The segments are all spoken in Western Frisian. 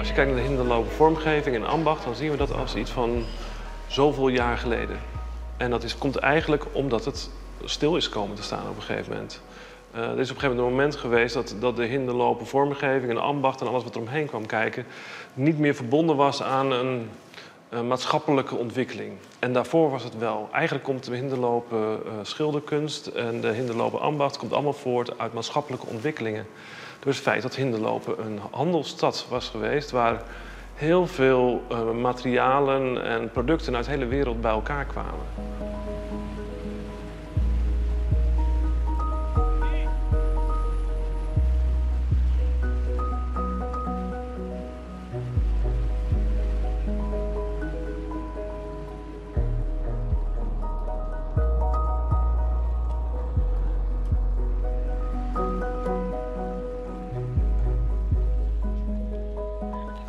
Als je kijkt naar de Hindelooper vormgeving en ambacht, dan zien we dat als iets van zoveel jaar geleden. En dat komt eigenlijk omdat het stil is komen te staan op een gegeven moment. Er is op een gegeven moment een moment geweest dat de Hindelooper vormgeving en ambacht en alles wat er omheen kwam kijken, niet meer verbonden was aan een maatschappelijke ontwikkeling. En daarvoor was het wel. Eigenlijk komt de Hindelooper schilderkunst en de Hindelooper ambacht komt allemaal voort uit maatschappelijke ontwikkelingen. Door het feit dat Hindeloopen een handelsstad was geweest waar heel veel materialen en producten uit de hele wereld bij elkaar kwamen.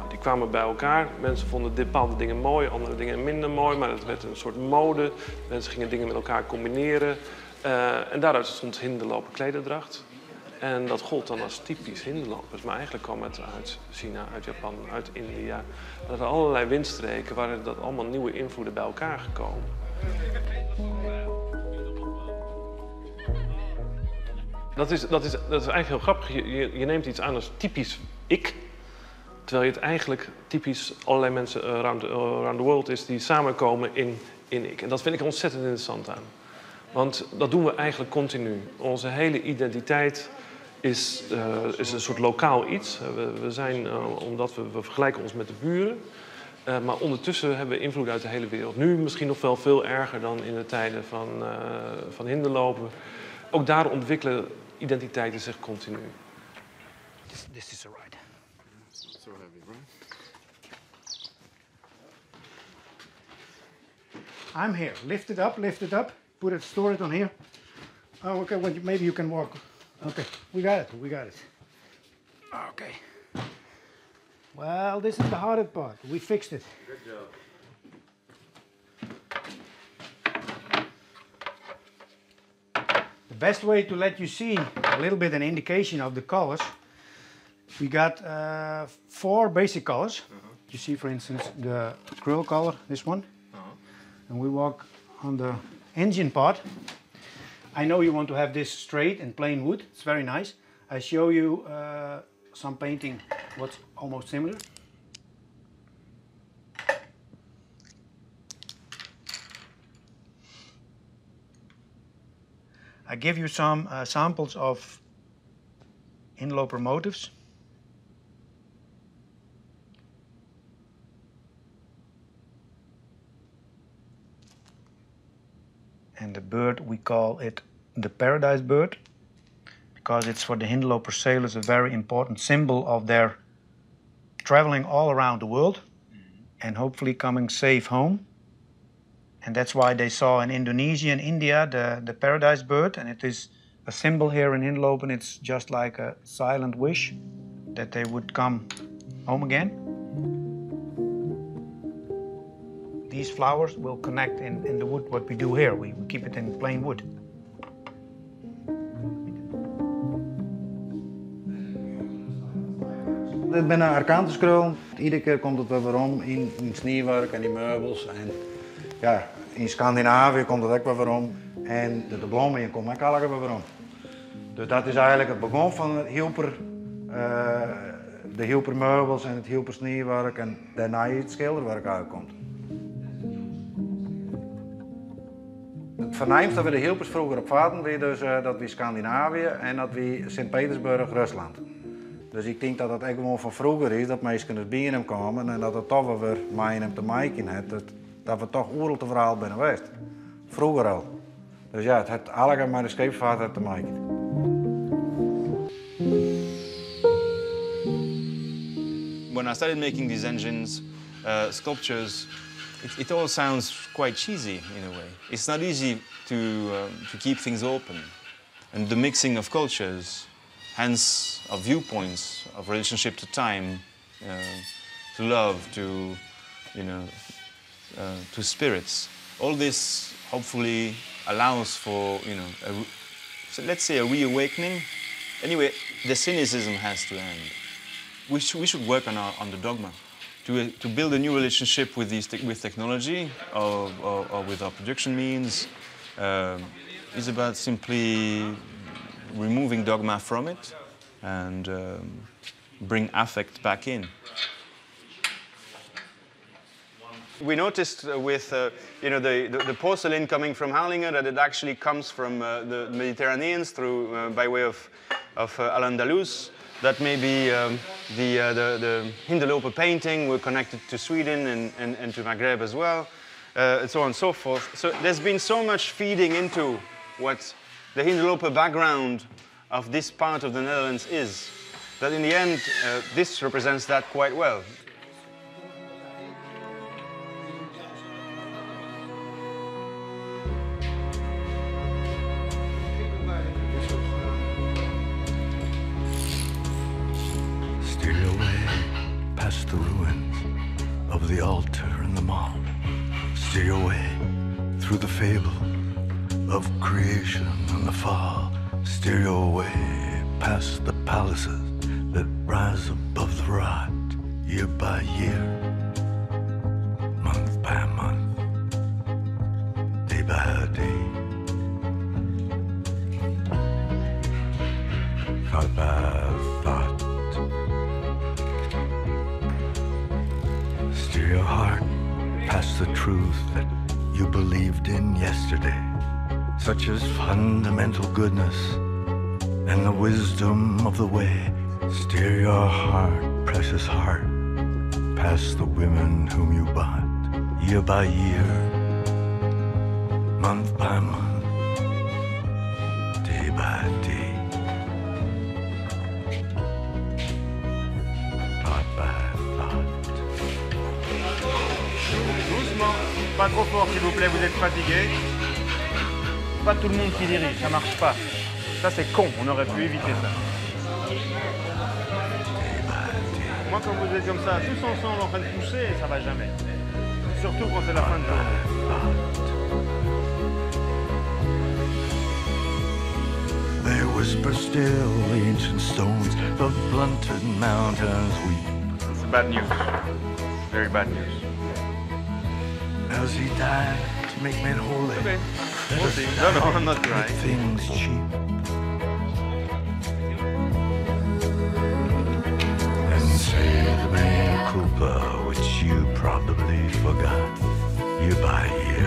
Die kwamen bij elkaar. Mensen vonden bepaalde dingen mooi, andere dingen minder mooi, maar het werd een soort mode. Mensen gingen dingen met elkaar combineren. En daaruit stond Hindelooper klederdracht. En dat gold dan als typisch Hindeloopers. Maar eigenlijk kwam het uit China, uit Japan, uit India. Er waren allerlei windstreken waar dat allemaal nieuwe invloeden bij elkaar gekomen. Dat is eigenlijk heel grappig. Je neemt iets aan als typisch ik, terwijl je het eigenlijk typisch allerlei mensen around the world is die samenkomen in ik. En dat vind ik ontzettend interessant aan. Want dat doen we eigenlijk continu. Onze hele identiteit is een soort lokaal iets. We zijn, omdat we vergelijken ons met de buren. Maar ondertussen hebben we invloed uit de hele wereld. Nu misschien nog wel veel erger dan in de tijden van Hindeloopen. Ook daar ontwikkelen identiteiten zich continu. This is right. So heavy, right? I'm here. Lift it up, lift it up. Put it, store it on here. Oh, okay. Well, maybe you can walk. Okay, we got it. We got it. Okay. Well, this is the hardest part. We fixed it. Good job. The best way to let you see a little bit an indication of the colors, we got 4 basic colors. You see, for instance, the krill color, this one. And we walk on the engine part. I know you want to have this straight and plain wood. It's very nice. I show you some painting what's almost similar. I give you some samples of Hindelooper motifs. And the bird, we call it the paradise bird, because it's for the Hindelooper sailors a very important symbol of their traveling all around the world and hopefully coming safe home. And that's why they saw in Indonesia and India the paradise bird, and it is a symbol here in Hindeloopen. It's just like a silent wish that they would come home again. These flowers will connect in the wood what we do here. We keep it in plain wood. Dit binne acanthuskrullen. Iedere kear komt it wer werom yn sniewurk en die meubels. En ja, yn Skandinavië komt it ek wer werom. En de blommen komme ek allegear wer werom. Dus dat is eigenlijk it begjin fan it Hylper, de Hylper meubels en it Hylper sniewurk en dêrnei it skilderwurk uitkomt. It foarnaamste waar de Hylpers froeger op farden wie dus dat wie Skandinavië en dat wie Sint-Petersburg, Rusland. Dus ik denk dat dat ek gewoan fan froeger is, dat minsken dus by him kamen en dat it toch wol wer mei him te meitsjen hat, dat we toch oeral te ferhaal binne west. Froeger al. Dus ja, it hat allegear mei de skeepsfeart te meitsjen. When I started making these engines, sculptures, it all sounds quite cheesy in a way. It's not easy to keep things open. And the mixing of cultures, hence of viewpoints, of relationship to time, to love, to spirits. All this hopefully allows for, let's say a reawakening. Anyway, the cynicism has to end. We, sh we should work on, our, on the dogma to, to build a new relationship with, these te with technology or, or, or with our production means is about simply removing dogma from it and bring affect back in. We noticed with you know, the, the, the porcelain coming from Harlingen that it actually comes from the Mediterraneans through by way of, of Al-Andalus, that maybe the, the, the Hindeloper painting were connected to Sweden and, and, and to Maghreb as well, and so on and so forth. So there's been so much feeding into what the Hindeloper background of this part of the Netherlands is, that in the end, this represents that quite well. Steer away past the ruins of the altar and the mob. Steer away through the fable of creation and the fall. Steer your way past the palaces that rise above the rot, year by year, month by month, day by day. Thought by thought. Steer your heart past the truth that you believed in yesterday, such as fundamental goodness and the wisdom of the way. Steer your heart, precious heart, past the women whom you bought, year by year, month by month, day by day. Thought by thought. Doucement, pas trop fort s'il vous plaît, vous êtes fatigué. Pas tout le monde qui dirige, ça marche pas. Ça c'est con, on aurait pu éviter ça. Moi quand vous êtes comme ça, tous ensemble en train de pousser, ça va jamais. Surtout quand c'est la fin de journée. They whisper still the ancient stones, the blunted mountains weep. It's bad news. Very bad news. As he died to make men holy. Okay. We'll see. No, no, I'm not crying. Things cheap. And say the mea culpa, which you probably forgot, year by year.